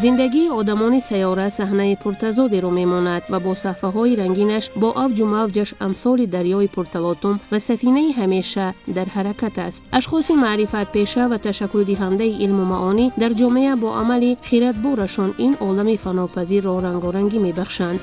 Зиндагии одамони сайёра саҳнаи пуртазодеро мемонад ва бо саҳфаҳои рангинаш, бо авҷу мавҷаш амсоли дарёи пурталотум ва сафинаи ҳамеша дар ҳаракат аст. Ашхоси маърифатпеша ва ташаккулдиҳандаи илму маонӣ дар ҷомеа бо амали хиратборашон ин олами фанопазирро рангорангӣ мебахшанд.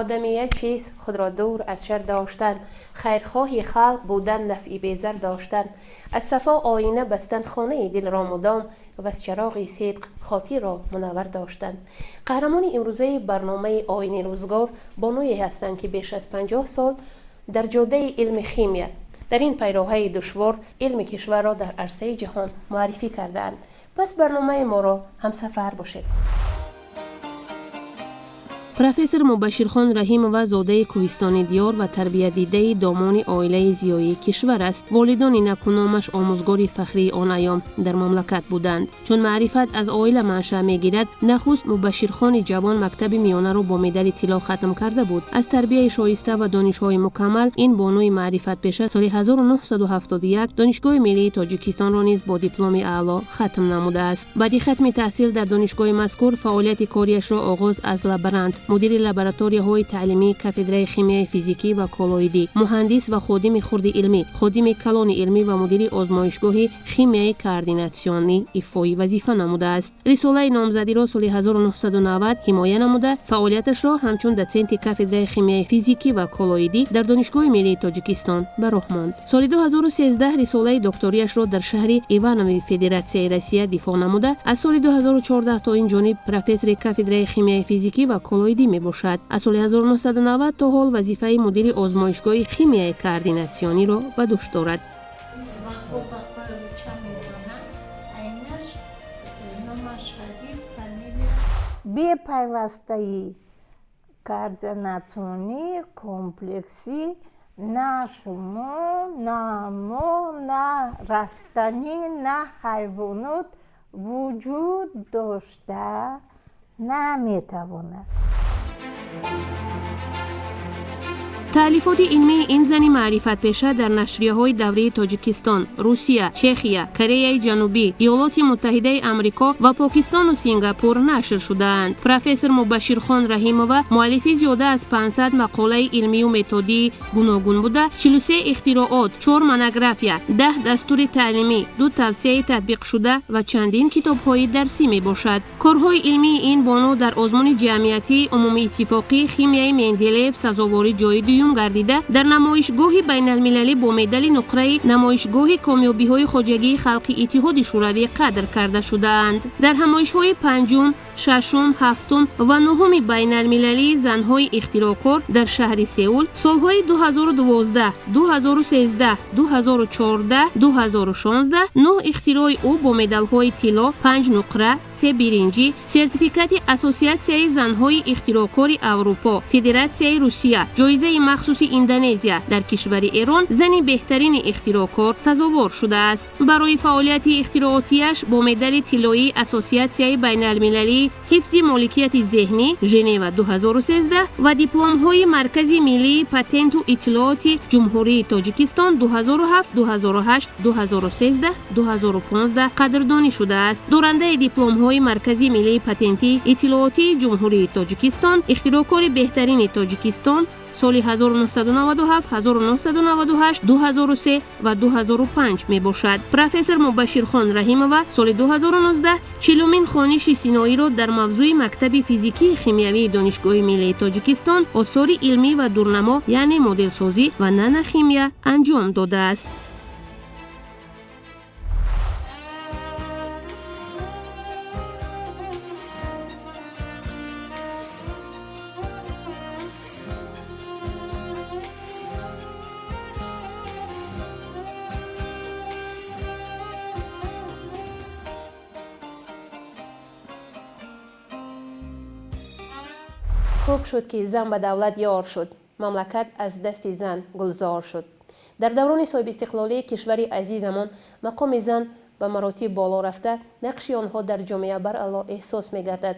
Одамият чист? Худро дур аз шар доштан, хайрхоҳи халқ будан, нафъи безар доштан, аз сафо оина бастан хонаи дилро мудом ва аз чароғи сидқ хотирро мунаввар доштан. Қаҳрамони имрӯзаи барномаи Оини рӯзгор бонуе ҳастанд, ки беш аз 50 сол дар ҷодаи илми химия, дар ин пайроҳаи душвор, илми кишварро дар арсаи ҷаҳон муаррифӣ кардаанд. Пас барномаи моро ҳамсафар бошед. Профессор Мубашширхон Раҳимова зодаи кӯҳистони диёр ва тарбиятдидаи домони оилаи зиёии кишвар аст. Волидони накуномаш омӯзгори фахрии он айём дар мамлакат буданд. Чун маърифат аз оила маншаъ мегирад, нахуст Мубашширхони ҷавон мактаби миёнаро бо медали тилло хатм карда буд. Аз тарбияи шоиста ва донишҳои мукаммал ин бонуи маърифатпеша соли 1971 Донишгоҳи миллии Тоҷикистонро низ бо дипломи аъло хатм намудааст. Баъди хатми таҳсил дар донишгоҳи мазкур фаъолияти кориашро оғоз аз лаборант, мудири лабораторияҳои таълимии кафедраи химияи физикӣ ва коллоидӣ, муҳандис ва ходими хурди илмӣ, ходими калони илмӣ ва мудири озмоишгоҳи химияи координатсионӣ ифои вазифа намудааст. Рисолаи номзадиро соли 1990 ҳимоя намуда, фаъолияташро ҳамчун дотсенти кафедраи химияи физикӣ ва коллоидӣ дар Донишгоҳи миллии Тоҷикистон ба роҳ монд. Соли 2013 рисолаи докториашро дар шаҳри Иванови Федератсияи Россия дифоъ намуда, аз соли 2014 то ин ҷониб профессори кафедраи химияи физикӣ ва коллоидӣ мебошад. Аз соли 1990 то ҳол вазифаи мудири озмоишгоҳи химияи координатсиониро ба дӯш дорад. Бепайвастаи координатсионии комплексӣ на шумо, на мо, на растанӣ, на ҳайвонот вуҷуд дошта наметавонад. Таълифоти илмии ин зани маърифатпеша дар нашрияҳои даврии Тоҷикистон, Русия, Чехия, Кореяи Ҷанубӣ, Иёлоти Муттаҳидаи Амрико ва Покистону Сингапур нашр шудаанд. Профессор Мубашширхон Раҳимова муаллифи зиёда аз 500 мақолаи илмию методии гуногун буда, 43 ихтироот, 4 монография, 10 дастури таълимӣ, 2 тавсияи татбиқшуда ва чандин китобҳои дарсӣ мебошад. Корҳои илмии ин бону дар озмуни ҷамъиятии умумииттифоқии химияи Менделеев сазовори ҷои дуюм гардида, дар намоишгоҳи байналмилалӣ бо медали нуқраи намоишгоҳи комёбиҳои хоҷагии халқи Иттиҳоди Шӯравӣ қадр карда шудаанд. Дар ҳамоишҳои панҷум, шашум, ҳафтум ва нуҳуми байналмилалии занҳои ихтироъкор дар шаҳри Сеул солҳои 2012, 2013, 2014, 2016 нӯҳ ихтирои ӯ бо медалҳои тилло, 5 нуқра, 3 биринҷӣ, сертификати Ассотсиатсияи занҳои ихтироъкори Аврупо, Федератсияи Русия, ҷоизаи махсуси Индонезия дар кишвари Эрон зани беҳтарини ихтироъкор сазовор шудааст. Барои фаъолияти ихтироотияш бо медали тиллоии Ассотсиатсияи байналмилалии ҳифзи моликияти зеҳнӣ Женева 2013 ва дипломҳои Маркази миллии патенту иттилооти Ҷумҳурии Тоҷикистон 2007, 2008, 2013, 2015 қадрдонӣ шудааст. Дорандаи дипломҳои Маркази миллии патентии иттилоотии Ҷумҳурии Тоҷикистон, ихтироъкори беҳтарини Тоҷикистон соли 1997, 1998, 2003 ва 2005 мебошад. Профессор Мубашширхон Раҳимова соли 2019 чилумин хониши синоиро дар мавзӯи мактаби физикии химиявии Донишгоҳи миллии Тоҷикистон, осори илмӣ ва дурнамо, яъне моделсозӣ ва нанохимия анҷом додааст. Хуб шуд, ки зан ба давлат ёр шуд, мамлакат аз дасти зан гулзор шуд. Дар даврони соҳибистиқлолии кишвари азизамон мақоми зан ба маротиб боло рафта, нақши онҳо дар ҷомеа баръало эҳсос мегардад.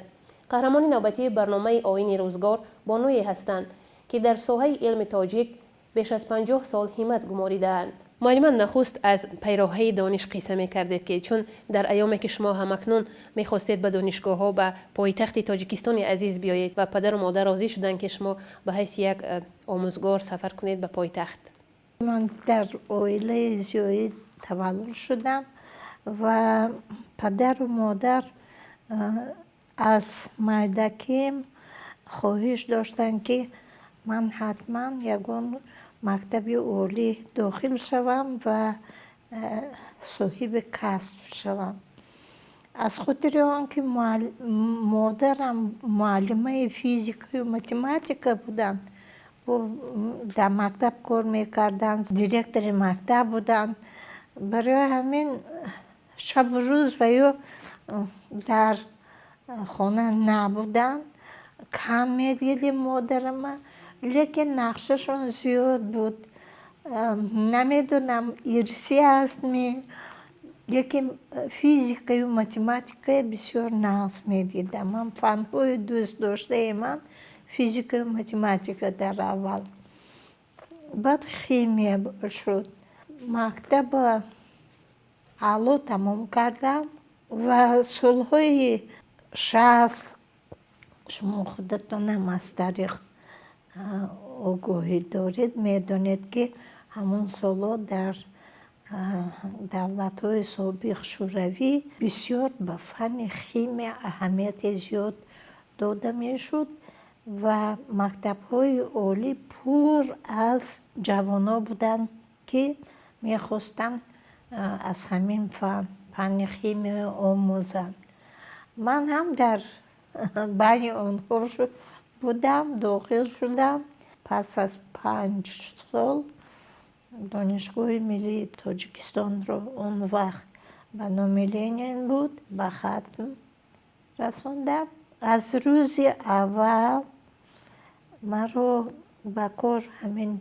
Қаҳрамони навбатии барномаи Оини рӯзгор бонуе ҳастанд, ки дар соҳаи илми тоҷик Беш аз 50 сол ҳиммат гуморидаанд. Муаллима, нахуст аз пайроҳаи дониш қисса мекардед, ки чун дар айёме ки шумо ҳамакнун мехостед ба донишгоҳҳо, ба пойтахти Тоҷикистони азиз биёед ва падару модар розӣ шуданд, ки шумо ба ҳайси як омӯзгор сафар кунед ба пойтахт. Ман дар оилаи зиёӣ таваллуд шудам ва падару модар аз майдаким хоҳиш доштанд, ки ман ҳатман ягон мактаби олӣ дохил шавам ва соҳиби касб шавам. Аз хотири он ки модарам муаллимаи физикаю математика буданд, дар мактаб кор мекарданд, директори мактаб буданд, барои ҳамин шабу рӯз ва ё дар хона набуданд, кам медидем модарама, лекин нақшашон зиёд буд. Намедонам, ирсӣ астми, лекин физикаю математикая бисёр нағз медидам. Ман фанҳои дӯстдоштаи ман физикаю математика дар аввал, баъд химия шуд. Мактаба аъло тамом кардам ва солҳои 60, шумо худатонам аз таърих огоҳӣ доред, медонед, ки ҳамон солҳо дар давлатҳои собиқ Шӯравӣ бисёр ба фанни химия аҳамияти зиёд дода мешуд ва мактабҳои олӣ пур аз ҷавонҳо буданд, ки мехостанд аз ҳамин фан, фанни химия омӯзанд. Ман ҳам дар байни онҳо будам, дохил шудам. Пас аз 5 сол Донишгоҳи миллии Тоҷикистонро, он вақт ба номи Ленин буд, ба хатм расондам. Аз рӯзи аввал маро ба кор ҳамин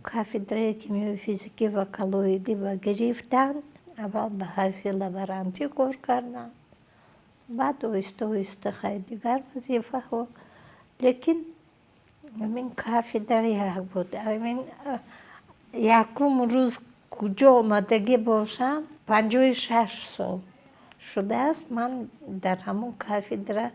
кафедраи кимиёи физикӣ ва коллоидӣ ба гирифтанд. Аввал ба ҳайси лаборантӣ кор кардам, баъд оҳиста оҳиста хай дигар вазифаҳо, лекин ҳамин кафедра як буд. Ҳамин якум рӯз куҷо омадагӣ бошам, 56 сол шудааст, ман дар ҳамон кафедра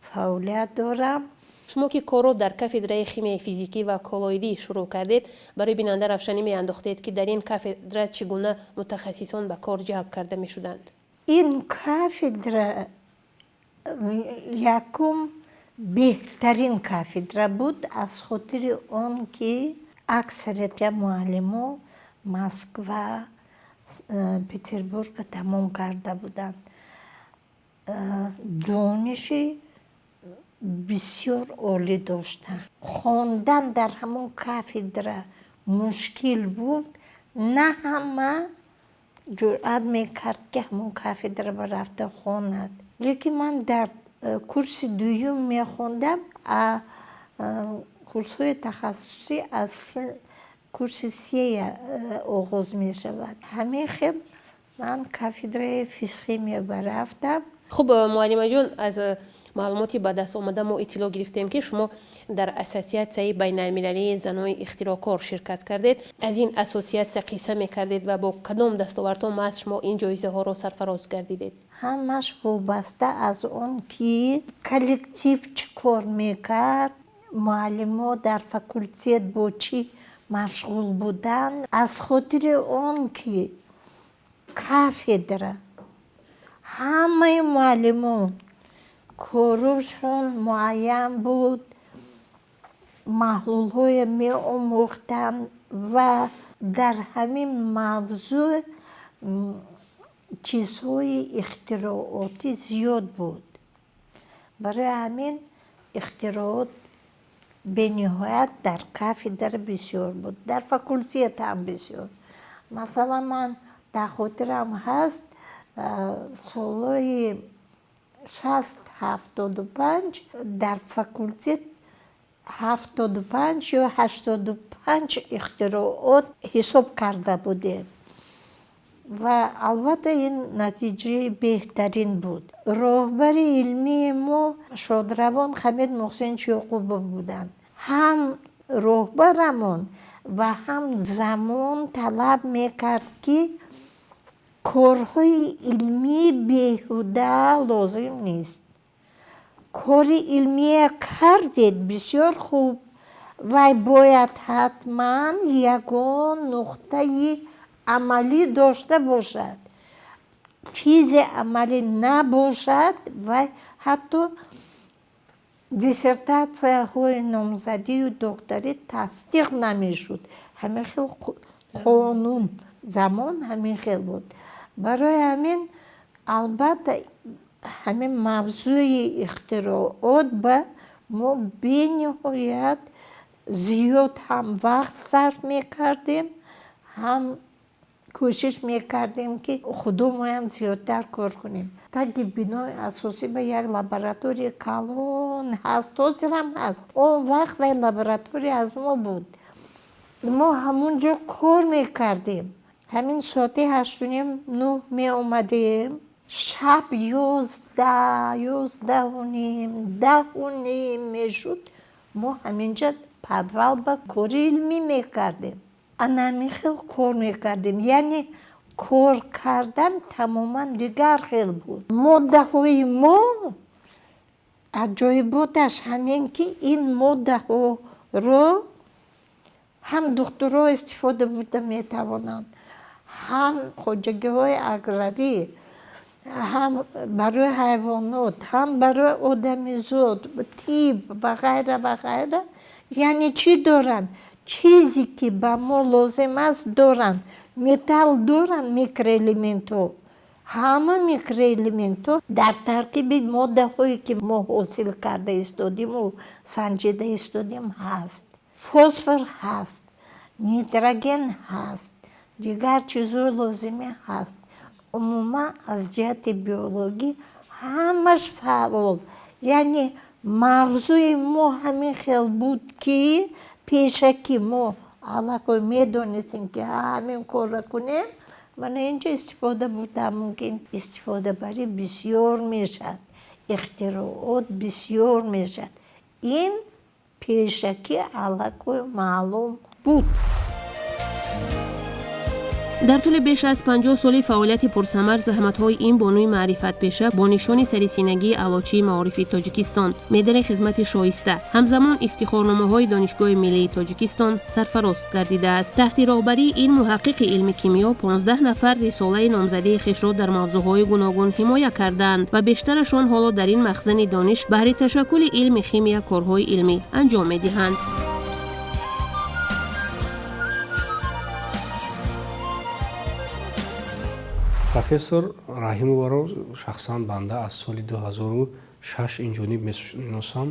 фаъолият дорам. Шумо ки корро дар кафедраи химияи физикӣ ва коллоидӣ шурӯъ кардед, барои бинанда равшанӣ меандохтед, ки дар ин кафедра чӣ гуна мутахассисон ба кор ҷалб карда мешуданд? Ин кафедра якум беҳтарин кафедра буд, аз хотири он ки аксарияти муаллимо Москва, Петербурга тамом карда буданд, дониши бисёр олӣ доштанд. Хондан дар ҳамон кафедра мушкил буд, на ҳама ҷуръат мекард, ки ҳамон кафедра ба рафта хонад. Лекин ман дар курси дуюм мехондам, курсҳои тахассусӣ аз курси сея оғоз мешавад. Ҳамин хел ман кафедраи физхимия ба рафтам. Хуб, муаллимаҷон, аз маълумоти ба даст омада мо иттилоъ гирифтем, ки шумо дар Ассотсиатсияи байналмилалии занони ихтироъкор ширкат кардед. Аз ин ассотсиатсия қисса мекардед ва бо кадом дастовардҳо маҳз шумо ин ҷоизаҳоро сарфароз гардидед? Ҳамаш вобаста аз он ки коллектив чӣ кор мекард, муаллимо дар факултет бо чӣ машғул буданд. Аз хотири он ки кафедра ҳамаи муаллимон корушон муайян буд, маҳлулҳое меомӯхтанд ва дар ҳамин мавзӯъ чизҳои ихтироотӣ зиёд буд. Барои ҳамин ихтироот бениҳоят дар кафедра бисёр буд, дар факултет ҳам бисёр. Масалан, ман дар хотирам ҳаст, солҳои 60-75 дар факултет 75 ё 85 ихтироот ҳисоб карда будем ва албатта ин натиҷаи беҳтарин буд. Роҳбари илмии мо шодравон Хамид Муҳсинович Ёқубов буданд. Ҳам роҳбарамон Ва ҳам замон талаб мекард, ки корҳои илмӣ беҳуда лозим нест. Кори илмия кардед, бисёр хуб, вай бояд ҳатман ягон нуқтаи амалӣ дошта бошад. Чизи амалӣ набошад, вай ҳатто диссертатсияҳои номзадию докторӣ тасдиқ намешуд. Ҳамин хел қонун, замон ҳамин хел буд. Барои ҳамин, албатта, ҳамин мавзӯи ихтироот ба мо бениҳоят зиёд ҳам вақт сарф мекардем, ҳам кӯшиш мекардем, ки худумоям зиёдтар кор кунем. Таги бинои асосӣ ба як лабораторияи калон ҳаст, ҳозирам ҳаст. Он вақт вай лаборатория аз мо буд. Мо ҳамон ҷо кор мекардем. Ҳамин соати 8:30, 9 меомадем, шаб 11, 11:30, 10:30 мешуд, мо ҳаминҷа подвал ба кори илмӣ мекардем. Ана ҳамин хел кор мекардем. Яъне кор кардан тамоман дигар хел буд. Моддаҳои мо аҷоиботаш ҳамин, ки ин моддаҳоро ҳам духтурҳо истифода бурда метавонанд, ҳам хоҷагиҳои аграрӣ, ҳам барои ҳайвонот, ҳам барои одамизод, тиб ва ғайра ва ғайра. Яъне чӣ доранд? Чизе ки ба мо лозим аст, доранд. Металл доранд, микроэлементҳо, ҳама микроэлементҳо дар таркиби моддаҳое, ки мо ҳосил карда истодиму санҷида истодим, ҳаст. Фосфор ҳаст, нитроген ҳаст, дигар чизҳои лозимӣ ҳаст. Умуман, аз ҷиҳати биологӣ ҳамаш фаъол. Яъне мавзӯи мо ҳамин хел буд, ки пешакӣ мо аллакай медонистем, ки ҳамин корро кунем, мана инҷа истифода бурда мумкин, истифодабарӣ бисёр мешавад, ихтироот бисёр мешавад. Ин пешакӣ аллакай маълум буд. Дар тӯли беш аз 50 соли фаъолияти пурсамар заҳматҳои ин бонуи маърифатпеша бо нишони сарисинагии Аълочии маорифи Тоҷикистон, медали хизмати шоиста, ҳамзамон ифтихорномаҳои Донишгоҳи миллии Тоҷикистон сарфароз гардидааст. Таҳти роҳбарии ин муҳаққиқи илми кимиё 15 нафар рисолаи номзадии хешро дар мавзӯъҳои гуногун ҳимоя кардаанд ва бештарашон ҳоло дар ин махзани дониш баҳри ташаккули илми химия корҳои илмӣ анҷом медиҳанд. Профессор Раҳимоваро шахсан банда аз соли 2006 инҷониб мешиносам,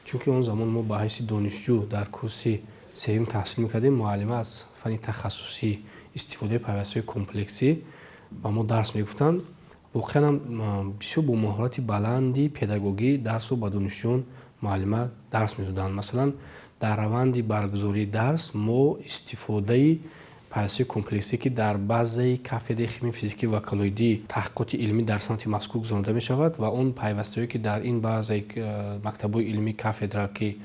чунки он замон мо ба ҳайси донишҷӯ дар курси сеюм таҳсил мекардем. Муаллима аз фанни тахассусӣ истифодаи пайвастҳои комплексӣ ба мо дарс мегуфтанд. Воқеан ҳам бисёр бо маҳорати баланди педагогӣ дарсро ба донишҷӯён муаллима дарс медоданд. Масалан, дар раванди баргузории дарс мо истифодаи пайвастҳои комплексӣ, ки дар базаи кафедраи химияи физикӣ ва коллоидӣ таҳқиқоти илмӣ дар самти мазкур гузаронида мешавад, ва он пайвастаҳое, ки дар ин базаи мактабҳои илмии кафедра, ки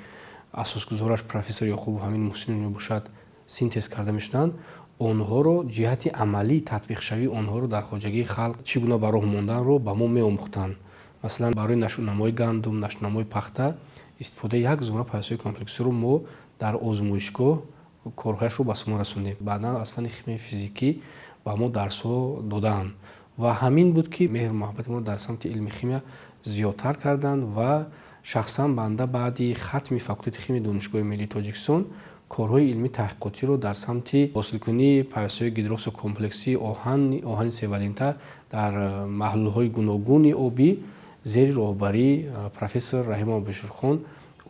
асосгузораш профессор Ёқубов ҳамин Муҳсинов мебошад, синтез карда мешуданд, онҳоро ҷиҳати амалии татбиқшавии онҳоро дар хоҷагии халқ чӣ гуна ба роҳ монданро ба мо меомӯхтанд. Масалан, барои нашъунамои гандум, нашъунамои пахта истифодаи як зумра пайвастҳои комплексиро мо дар озмоишгоҳ корҳояшро ба самон расондем. Баъдан аз фанни химияи физикӣ ба мо дарсҳо додаанд ва ҳамин буд, ки меҳру муҳаббати моро дар самти илми химия зиёдтар карданд. Ва шахсан банда баъди хатми факултети химияи Донишгоҳи миллии Тоҷикистон корҳои илмии таҳқиқотиро дар самти ҳосилкунии пайвастҳои гидроксокомплексии оҳани севалента дар маҳлулҳои гуногуни обӣ зери роҳбарии профессор Раҳимова Беширхон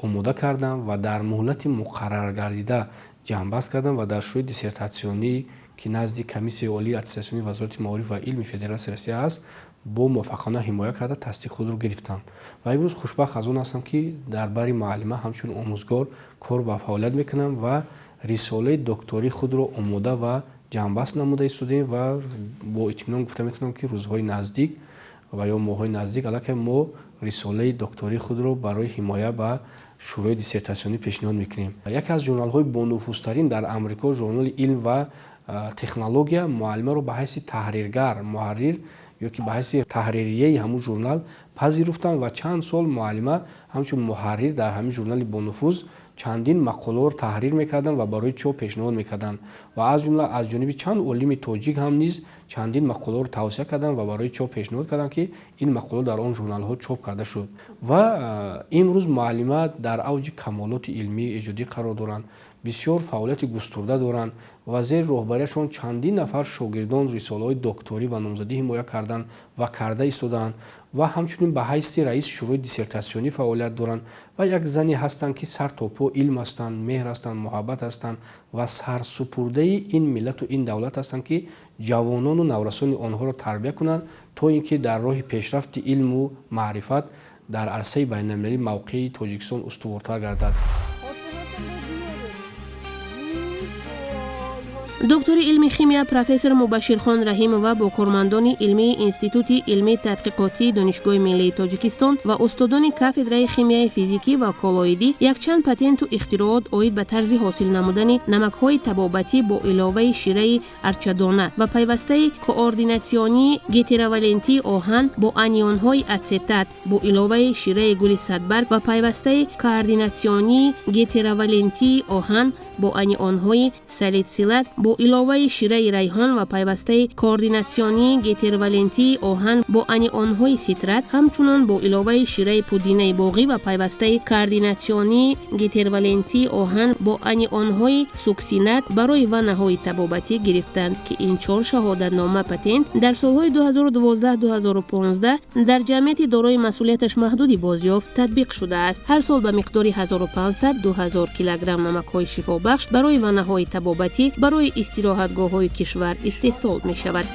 омода кардам ва дар муҳлати муқарраргардида ҷамъбаст кардам ва дар шӯрои диссертатсионӣ, ки назди Комиссияи олии аттестатсионии Вазорати маориф ва илми Федератсияи Россия аст, бо муваффақона ҳимоя карда, тасдиқи худро гирифтам. Ва имрӯз хушбахт аз он ҳастам, ки дар бари муаллима ҳамчун омӯзгор кор ва фаъолият мекунам ва рисолаи доктории худро омода ва ҷамъбаст намуда истодаем ва бо итминон гуфта метавонам, ки рӯзҳои наздик ва ё моҳҳои наздик аллакай мо рисолаи доктории худро барои ҳимоя ба шӯрои диссертатсионӣ пешниҳод мекунем. Яке аз журналҳои бонуфузтарин дар Амрико, журнали илм ва технология, муаллимаро ба ҳайси таҳриргар, муҳаррир ё ки ба ҳайси таҳририяи ҳамун журнал пазируфтанд ва чанд сол муаллима ҳамчун муҳаррир дар ҳамин журнали бонуфуз чандин мақолаҳоро таҳрир мекарданд ва барои чоп пешниҳод мекарданд ва аз ҷумла аз ҷониби чанд олими тоҷик ҳам низ чандин мақолаҳоро тавсия карданд ва барои чоп пешниҳод карданд, ки ин мақола дар он журналҳо чоп карда шуд. Ва имрӯз муаллима дар авҷи камолоти илмии эҷодӣ қарор доранд, бисёр фаъолияти густурда доранд ва зери роҳбарияшон чандин нафар шогирдон рисолаҳои докторӣ ва номзадӣ ҳимоя карданд ва карда истодаанд ва ҳамчунин ба ҳайси раиси шӯрои диссертатсионӣ фаъолият доранд ва як зане ҳастанд, ки сар то по илм ҳастанд, меҳр ҳастанд, муҳаббат ҳастанд ва сарсупурдаи ин миллату ин давлат ҳастанд, ки ҷавонону наврасони онҳоро тарбия кунанд, то ин ки дар роҳи пешрафти илму маърифат дар арсаи байналмилалӣ мавқеи Тоҷикистон устувортар гардад. Доктори илми химия профессор Мубаширхон Раҳимова бо кормандони илмии Институти илмии тадқиқотии Донишгоҳи миллии Тоҷикистон ва устодони кафедраи химияи физикӣ ва коллоидӣ якчанд патенту ихтироот оид ба тарзи ҳосил намудани намакҳои табобатӣ бо иловаи шираи арчадона ва пайвастаи координатсионии гетеровалентии оҳан бо анионҳои ацетат бо иловаи шираи гули садбарг ва пайвастаи координатсионии гетеровалентии оҳан бо анионҳои салитсилат бо иловаи шираи райҳон ва пайвастаи координатсионии гетеровалентии оҳан бо анионҳои ситрат, ҳамчунон бо иловаи шираи пудинаи боғӣ ва пайвастаи координатсионии гетеровалентии оҳан бо анионҳои суксинат барои ваннаҳои табобатӣ гирифтанд, ки ин чор шаҳодатнома патент дар солҳои 2012-2015 дар ҷамъияти дорои масъулияташ маҳдуди бозёфт татбиқ шудааст. Ҳар сол ба миқдори 1500-2000 килограмм намакҳои шифобахш барои ваннаҳои табобатӣ барои истироҳатгоҳҳои кишвар истеҳсол мешавад.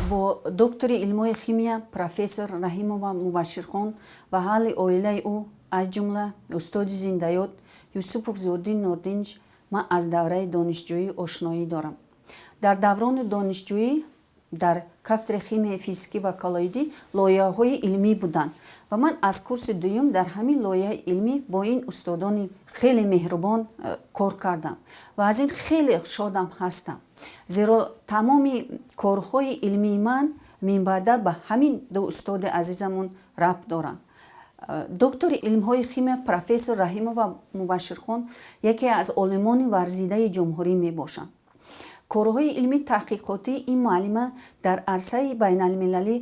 Бо доктори илмҳои химия профессор Раҳимова Мубаширхон ва ҳалли оилаи ӯ, аз ҷумла устоди зиндаёд Юсупов Зурдин Нурдинч, ман аз давраи донишҷӯӣ ошноӣ дорам. Дар даврони донишҷӯӣ дар кафедраи химияи физикӣ ва коллоидӣ лоиҳаҳои илмӣ буданд ва ман аз курси дуюм дар ҳамин лоиҳаи илмӣ бо ин устодони хеле меҳрубон кор кардам ва аз ин хеле шодам ҳастам, зеро тамоми корҳои илмии ман минбаъда ба ҳамин ду устоди азизамон рабт доранд. Доктори илмҳои химия профессор Раҳимова Мубаширхон яке аз олимони варзидаи ҷумҳурӣ мебошанд. Корҳои илмии таҳқиқотии ин муаллима дар арсаи байналмилалӣ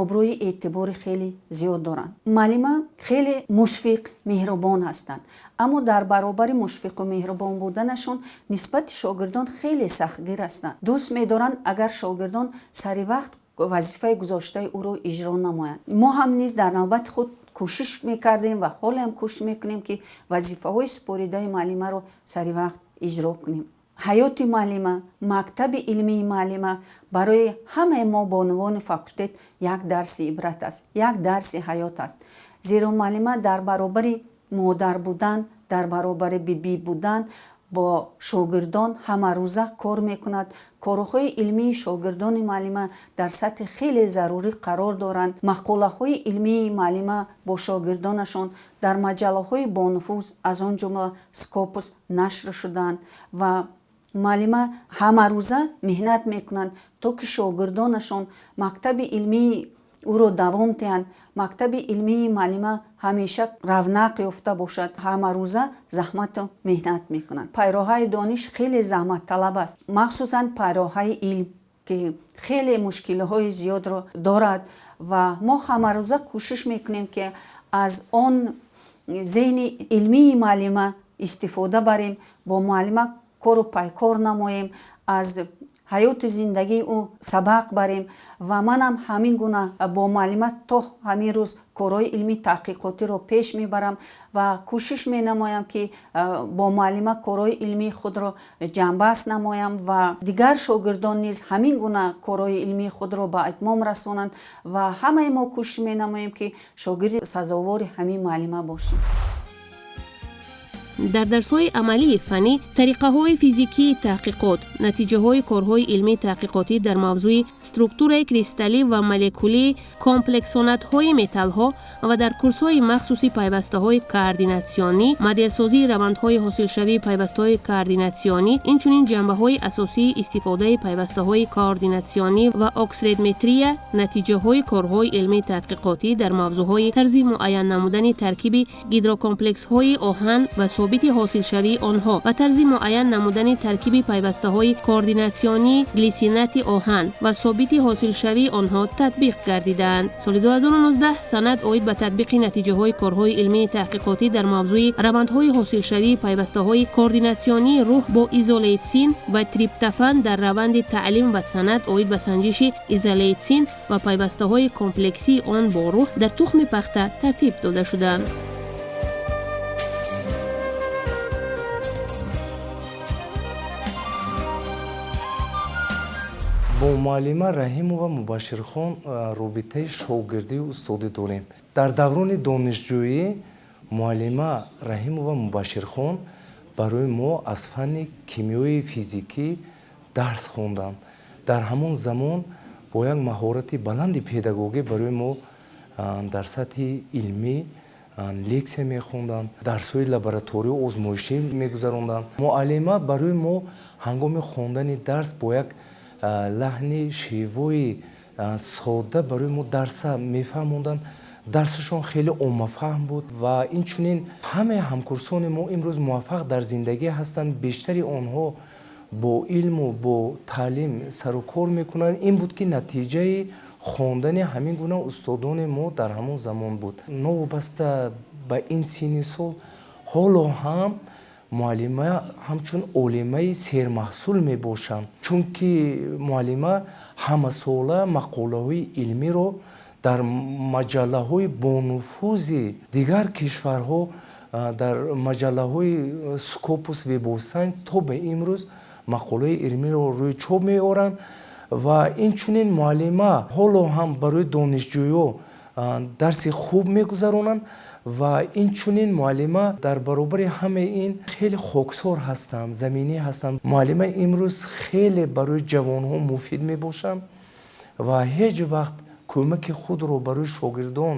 обрӯи эътибори хеле зиёд доранд. Муаллима хеле мушфиқ, меҳрубон ҳастанд, аммо дар баробари мушфиқу меҳрубон буданашон нисбати шогирдон хеле сахтгир ҳастанд. Дӯст медоранд, агар шогирдон сари вақт вазифаи гузоштаи ӯро иҷро намоянд. Мо ҳам низ дар навбати худ кӯшиш мекардем ва ҳоле ҳам кӯшиш мекунем, ки вазифаҳои супоридаи муаллимаро сари вақт иҷро кунем. Ҳаёти муаллима, мактаби илмии муаллима барои ҳамаи мо бонувони факултет як дарси ибрат аст, як дарси ҳаёт аст. Зеро муаллима дар баробари модар будан, дар баробари бибӣ будан бо шогирдон ҳамарӯза кор мекунад. Корҳои илмии шогирдони муаллима дар сатҳи хеле зарурӣ қарор доранд. Мақолаҳои илмии муаллима бо шогирдонашон дар маҷаллаҳои бонуфуз, аз он ҷумла Скопус, нашр шуданд ва муаллима ҳамарӯза меҳнат мекунанд, то ки шогирдонашон мактаби илмии ӯро давом диҳанд. Мактаби илмии муаллима ҳамеша равнақ ёфта бошад, ҳамарӯза заҳмату меҳнат мекунанд. Пайроҳаи дониш хеле заҳматталаб аст, махсусан пайроҳаи илм, ки хеле мушкилиҳои зиёдро дорад ва мо ҳамарӯза кӯшиш мекунем, ки аз он зеҳни илмии муаллима истифода барем, бо муаллима кору пайкор намоем, аз ҳаёти зиндагии ӯ сабақ барем. Ва манам ҳамин гуна бо муаллима то ҳамин рӯз корҳои илмии таҳқиқотиро пеш мебарам ва кӯшиш менамоям, ки бо муаллима корҳои илмии худро ҷамъбаст намоям ва дигар шогирдон низ ҳамин гуна корҳои илмии худро ба итмом расонанд ва ҳамаи мо кӯшиш менамоем, ки шогирди сазовори ҳамин муаллима бошем. Дар дарсҳои амалии фаннӣ тариқаҳои физикии таҳқиқот, натиҷаҳои корҳои илмии таҳқиқотӣ дар мавзӯи структураи кристаллӣ ва молекулии комплексонатҳои металлҳо ва дар курсҳои махсуси пайвастаҳои координатсионӣ, моделсозии равандҳои ҳосилшавии пайвастаҳои координатсионӣ, инчунин ҷанбаҳои асосии истифодаи пайвастаҳои координатсионӣ ва оксидметрия, натиҷаҳои корҳои илмии таҳқиқотӣ дар мавзӯъҳои тарзи муайян намудани таркиби гидрокомплексҳои оҳан ва собити ҳосилшавии онҳо ва тарзи муайян намудани таркиби пайвастаҳои координатсионии глисинати оҳан ва собити ҳосилшавии онҳо татбиқ гардидаанд. Соли 2019 санад оид ба татбиқи натиҷаҳои корҳои илмии таҳқиқотӣ дар мавзӯи равандҳои ҳосилшавии пайвастаҳои координатсионии рӯҳ бо изолейсин ва триптофан дар раванди таълим ва санад оид ба санҷиши изолейсин ва пайвастаҳои комплексии он бо рӯҳ дар тухми пахта тартиб дода шуданд. Бо муаллима Раҳимова Мубашширхон робитаи шогирдию устодӣ дорем. Дар даврони донишҷӯӣ муаллима Раҳимова Мубашширхон барои мо аз фанни кимиёи физикӣ дарс хонданд. Дар ҳамон замон бо як маҳорати баланди педагогӣ барои мо дар сатҳи илмӣ лексия мехонданд, дарсҳои лабораторию озмоишӣ мегузаронданд. Муаллима барои мо ҳангоми хондани дарс бо як лаҳни шевои содда барои мо дарса мефаҳмонданд. Дарсашон хеле оммафаҳм буд ва инчунин ҳамаи ҳамкурсони мо имрӯз муваффақ дар зиндагӣ ҳастанд. Бештари онҳо бо илму бо таълим сару кор мекунанд. Ин буд, ки натиҷаи хондани ҳамин гуна устодони мо дар ҳамон замон буд. Новобаста ба ин синни сол ҳоло ҳам муаллима ҳамчун олимаи сермаҳсул мебошанд, чунки муаллима ҳамасола мақолаҳои илмиро дар маҷаллаҳои бонуфузи дигар кишварҳо, дар маҷаллаҳои Scopus, Web of Science то ба имрӯз мақолаҳои илмиро рӯи чоп меоранд. Ва инчунин муаллима ҳоло ҳам барои донишҷӯё дарси хуб мегузаронанд. Ва инчунин муаллима дар баробари ҳамаи ин хеле хоксор ҳастанд, заминӣ ҳастанд. Муаллима имрӯз хеле барои ҷавонҳо муфид мебошанд ва ҳеҷ вақт кӯмаки худро барои шогирдон,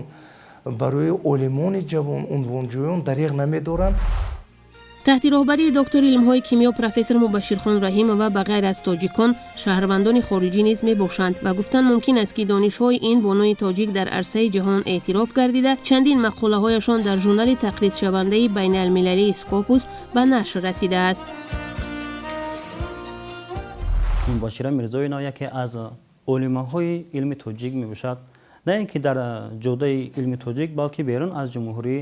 барои олимони ҷавон, унвонҷӯён дареғ намедоранд. Таҳти роҳбарии доктори илмҳои кимиё профессор Мубашширхон Раҳимова ба ғайр аз тоҷикон шаҳрвандони хориҷӣ низ мебошанд ва гуфтан мумкин аст, ки донишҳои ин бонуи тоҷик дар арсаи ҷаҳон эътироф гардида, чандин мақолаҳояшон дар журнали тақризшавандаи байналмилалии Скопус ба нашр расидааст. Мубашшира Мирзоевна яке аз олимаҳои илми тоҷик мебошад, на ин ки дар ҷодаи илми тоҷик, балки берун аз ҷумҳурӣ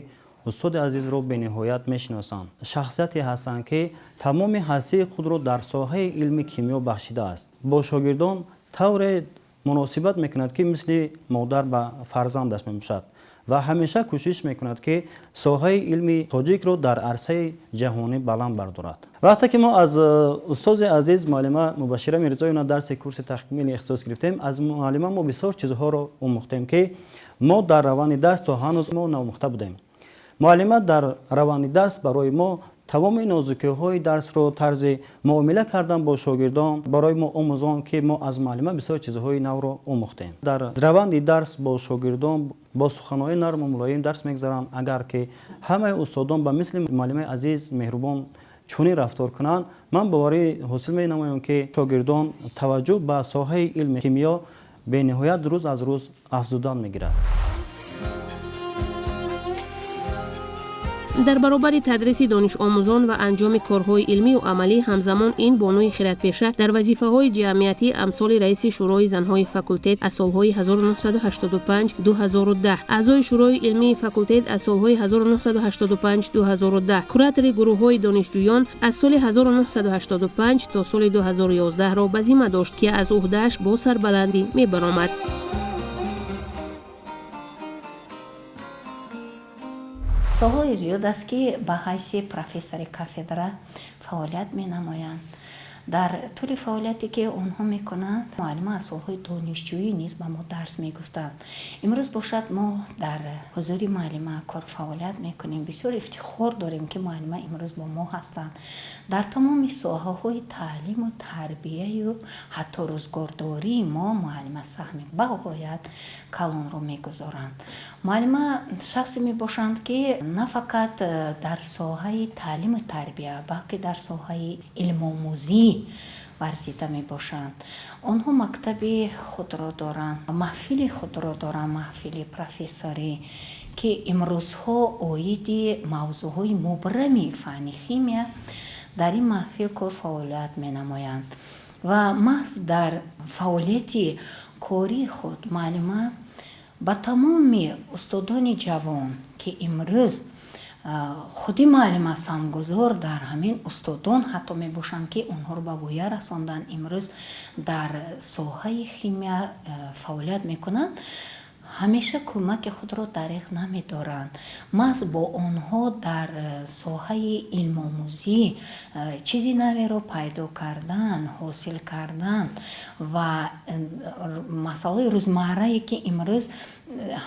устоди азизро бениҳоят мешиносанд. Шахсияте ҳастанд, ки тамоми ҳастии худро дар соҳаи илми кимиё бахшидааст. Бо шогирдон тавре муносибат мекунад, ки мисли модар ба фарзандаш мебошад ва ҳамеша кӯшиш мекунад, ки соҳаи илми тоҷикро дар арсаи ҷаҳонӣ баланд бардорад. Вақте ки мо аз устози азиз муаллима Мубашшира Мирзоевна дарси курси такмили ихтисос гирифтем, аз муаллима мо бисёр чизҳоро омӯхтем, ки мо дар раванди дарс то ҳанӯз мо наомӯхта будем. Муаллима дар раванди дарс барои мо тамоми нозукиҳои дарсро, тарзи муомила кардан бо шогирдон барои мо омӯзон, ки мо аз муаллима бисёр чизҳои навро омӯхтем. Дар раванди дарс бо шогирдон бо суханҳои нарму мулоим дарс мегузаранд. Агар ки ҳамаи устодон ба мисли муаллимаи азиз меҳрубон чунин рафтор кунанд, ман боварӣ ҳосил менамоям, ки шогирдон таваҷҷӯҳ ба соҳаи илми кимиё бениҳоят рӯз аз рӯз афзудан мегирад. Дар баробари тадриси донишомӯзон ва анҷоми корҳои илмию амалӣ, ҳамзамон ин бонуи хиратпеша дар вазифаҳои ҷамъиятӣ амсоли раиси шӯрои занҳои факултет аз солҳои 1985-2010, аъзои шӯрои илмии факултет аз солҳои 1985-2010, куратори гурӯҳҳои донишҷӯён аз соли 1985 то соли 2011-ро ба зимма дошт, ки аз ӯҳдааш бо сарбаландӣ мебаромад. Солҳои зиёд аст, ки ба ҳайси профессори кафедра фаъолият менамоянд. Дар тӯли фаъолияте ки онҳо мекунанд, муаллима аз солҳои донишҷӯӣ низ ба мо дарс мегуфтанд. Имрӯз бошад, мо дар ҳузури муаллима кор фаъолият мекунем. Бисёр ифтихор дорем, ки муаллима имрӯз бо мо ҳастанд. Дар тамоми соҳаҳои таълиму тарбияю ҳатто рӯзгордории мо муаллима саҳми бағоят калонро мегузоранд. Муаллима шахсе мебошанд, ки на фақат дар соҳаи таълиму тарбия, балки дар соҳаи илмомӯзӣ варзида мебошанд. Онҳо мактаби худро доранд, маҳфили худро доранд, маҳфили профессорӣ, ки имрӯзҳо оиди мавзӯъҳои мубрами фанни химия дар ин маҳфил кор фаъолият менамоянд. Ва маҳз дар фаъолияти кории худ муаллима ба тамоми устодони ҷавон, ки имрӯз худи муаллима санггузор дар ҳамин устодон ҳатто мебошанд, ки онҳоро ба воя расонданд, имрӯз дар соҳаи химия фаъолият мекунанд, ҳамеша кӯмаки худро дариғ намедоранд. Маҳз бо онҳо дар соҳаи илмомӯзӣ чизи наверо пайдо кардан, ҳосил кардан ва масъалаҳои рӯзмаррае, ки имрӯз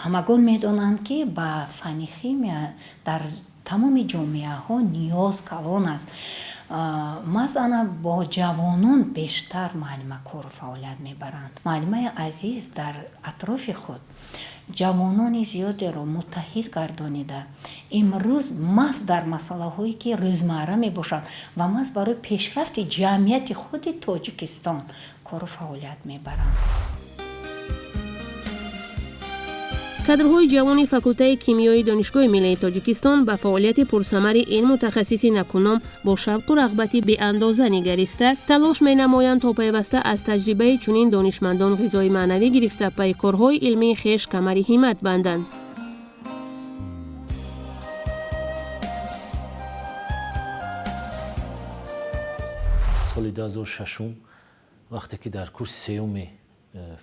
ҳамагон медонанд, ки ба фанни химия дар тамоми ҷомеаҳо ниёз калон аст. Маҳз ана бо ҷавонон бештар муаллима кору фаъолият мебаранд. Муаллимаи азиз дар атрофи худ ҷавонони зиёдеро муттаҳид гардонида, имрӯз маҳз дар масъалаҳое, ки рӯзмарра мебошанд ва маҳз барои пешрафти ҷамъияти худи Тоҷикистон кору фаъолият мебаранд. Кадрҳои ҷавони факултаи кимиёи Донишгоҳи миллии Тоҷикистон ба фаъолияти пурсамари ин мутахассиси накуном бо шавқу рағбати беандоза нигариста, талош менамоянд, то пайваста аз таҷрибаи чунин донишмандон ғизои маънавӣ гирифта, пайи корҳои илмии хеш камари ҳиммат банданд. Соли 2006, вақте ки дар курси сеюми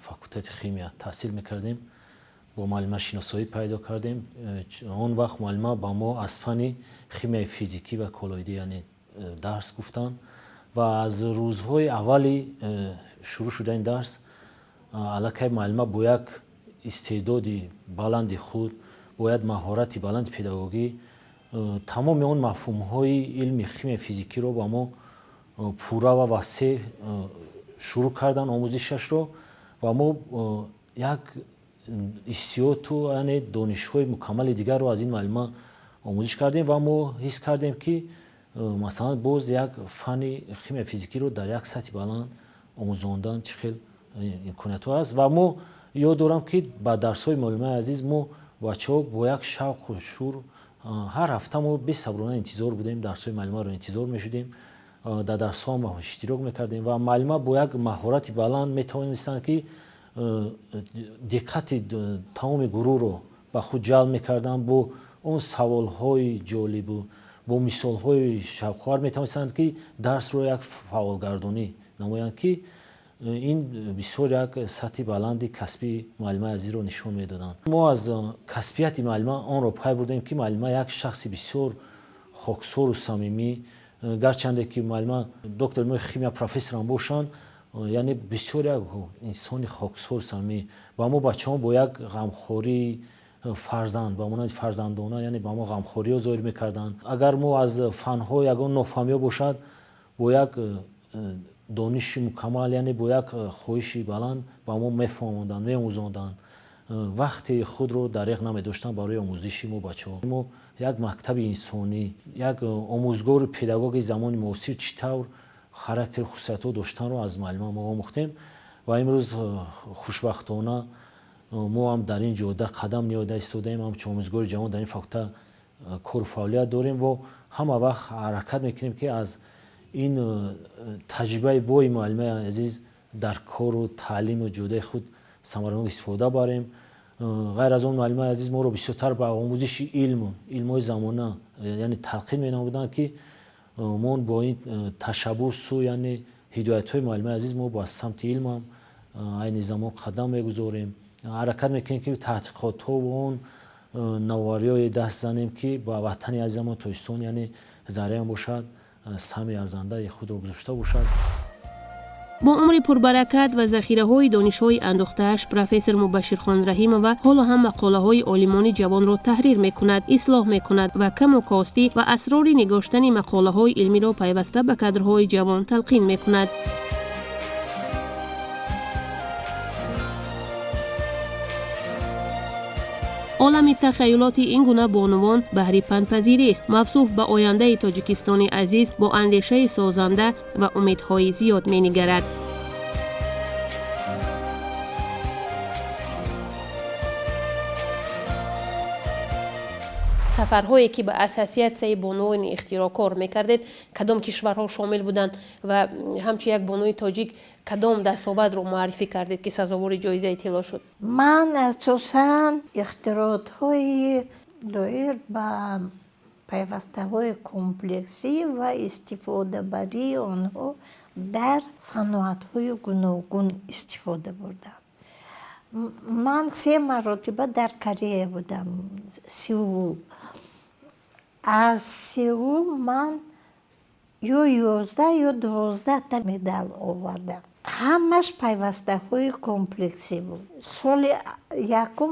факултети химия таҳсил мекардем, бо муаллима шиносоӣ пайдо кардем. Он вақт муаллима ба мо аз фанни химияи физикӣ ва коллоидӣ, яъне дарс гуфтанд, ва аз рӯзҳои аввали шурӯъ шудани дарс аллакай муаллима бо як истеъдоди баланди худ, бо як маҳорати баланди педагогӣ тамоми он мафҳумҳои илми химияи физикиро ба мо пурра ва васеъ шурӯъ карданд омӯзишашро, ва мо як истиёту, яъне донишҳои мукаммали дигарро аз ин муаллима омӯзиш кардем, ва мо ҳис кардем, ки масалан боз як фанни химияи физикиро дар як сатҳи баланд омӯзондан чӣ хел имкониятҳо аст. Ва мо ёд дорам, ки ба дарсҳои муаллимаи азиз мо бачаҳо бо як шавқу шӯр ҳар ҳафта мо бесаброна интизор будем, дарсҳои муаллимаро интизор мешудем, дар дарсҳо ҳам иштирок мекардем, ва муаллима бо як маҳорати баланд метавонистанд, ки диққати тамоми гурӯҳро ба худ ҷалб мекарданд, бо он саволҳои ҷолибу бо мисолҳои шавқовар метавонистанд, ки дарсро як фаъолгардонӣ намоянд, ки ин бисёр як сатҳи баланди касбии муаллимаи азизро нишон медоданд. Мо аз касбияти муаллима онро пай бурдем, ки муаллима як шахси бисёр хоксору самимӣ, гарчанде ки муаллима доктори илмҳои химия, профессорам бошанд, яъне бисёр як инсони хоксор, самимӣ, ба мо бачаҳо бо як ғамхории фарзанд, ба монанди фарзандона, яъне ба мо ғамхориҳо зоҳир мекарданд. Агар мо аз фанҳо ягон нофаҳмиҳо бошад, бо як дониши мукаммал, яъне бо як хоҳиши баланд ба мо мефаҳмонданд, меомӯзонданд. Вақти худро дареғ намедоштанд барои омӯзиши мо бачаҳо. Мо як мактаби инсонӣ, як омӯзгору педагоги замони муосир чӣ тавр характеру хусусиятҳо доштанро аз муаллима мо омӯхтем, ва имрӯз хушбахтона мо ҳам дар ин ҷода қадам ниҳода истодаем, ҳамчун омӯзгори ҷавон дар ин факулта кору фаъолият дорем ва ҳама вақт ҳаракат мекунем, ки аз ин таҷрибаи бои муаллимаи азиз дар кору таълиму ҷодаи худ самаранок истифода барем. Ғайр аз он, муаллимаи азиз моро бисёртар ба омӯзиши илму илмҳои замона, яъне талқин менамуданд, ки мо бо ин ташаббусу, яъне ҳидоятҳои муаллимаи азиз мо ба самти илмам айни замон қадам мегузорем. Ҳаракат мекунем, ки таҳқиқотҳо ва он навовариҳое даст занем, ки ба ватани азизамон Тоҷикистон, яъне зарраам бошад, саҳми арзандаи худро гузошта бошад. Бо умри пурбаракат ва захираҳои донишҳои андӯхтааш профессор Мубашширхон Раҳимова ҳоло ҳам мақолаҳои олимони ҷавонро таҳрир мекунад, ислоҳ мекунад ва каму костӣ ва асрори нигоштани мақолаҳои илмиро пайваста ба кадрҳои ҷавон талқин мекунад. Олами тахайюлоти ин гуна бонувон баҳри пандпазирист. Мавсуф ба ояндаи Тоҷикистони азиз бо андешаи созанда ва умедҳои зиёд менигарад. Сафарҳое ки ба ассотсиатсияи бонувони ихтироъкор мекардед, кадом кишварҳо шомил буданд ва ҳамчун як бонуи тоҷик кадом дастовардро муаррифӣ кардед, ки сазовори ҷоизаи тилло шуд? Ман асосан ихтироотҳои доир ба пайвастаҳои комплексӣ ва истифодабарии онҳо дар саноатҳои гуногун истифода бурдам. Ман 3 маротиба дар Корея будам, Сеул. Аз Сеул ман ё 11 ё 12 та медал овардам. Ҳамаш пайвастаҳои комплексӣ буд. Соли якум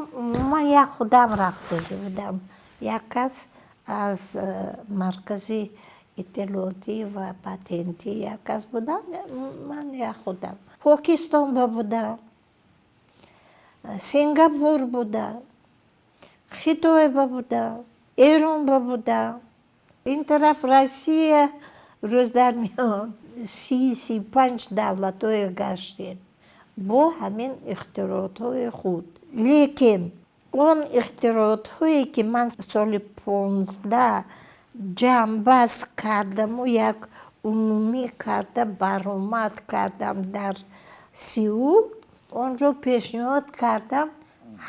ман як худам рафтагӣ будам. Як кас аз маркази иттилоотӣ ва патентӣ як кас будам, ман як худам. Покистон ба будам, Сингапур будам, Хитой ба будам, Эрон ба будам. Ин тараф Россия рӯз дар миён 30-35 давлатҳое гаштем бо ҳамин ихтироотҳои худ. Лекин он ихтироотҳое ки ман соли 15 ҷамъбаст кардаму як умумӣ карда баромад кардам дар Сеул, онро пешниҳод кардам,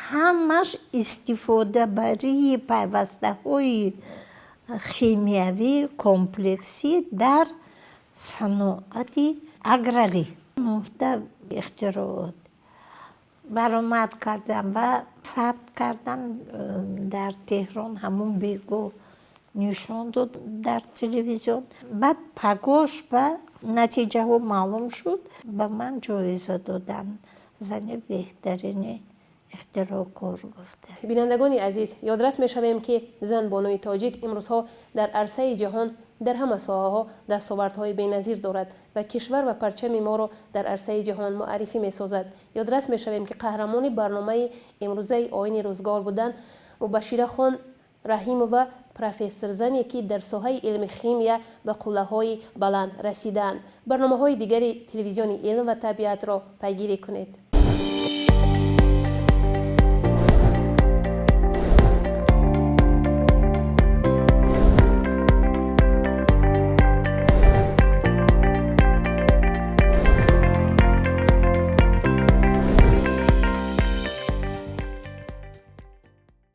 ҳамаш истифодабарии пайвастаҳои химиявии комплексӣ дар саноати аграрӣ. 9 ихтироот баромад кардам ва сабт кардам дар Теҳрон, ҳамун бегоҳ нишон дод дар телевизион. Баъд пагош ба натиҷаҳо маълум шуд, ба ман ҷоиза доданд. Зани беҳтарини ихтироъкор гуфта. Бинандагони азиз, ёдрас мешавем, ки зан бонуи тоҷик имрӯзҳо дар арсаи ҷаҳон дар ҳама соҳаҳо дастовардҳои беназир дорад ва кишвар ва парчами моро дар арсаи ҷаҳон муаррифӣ месозад. Ёдрас мешавем, ки қаҳрамони барномаи имрӯзаи оини рӯзгор буданд Мубашширахон Раҳимова, профессорзане ки дар соҳаи илми химия ба қуллаҳои баланд расидаанд. Барномаҳои дигари телевизиони илм ва табиатро пайгирӣ кунед.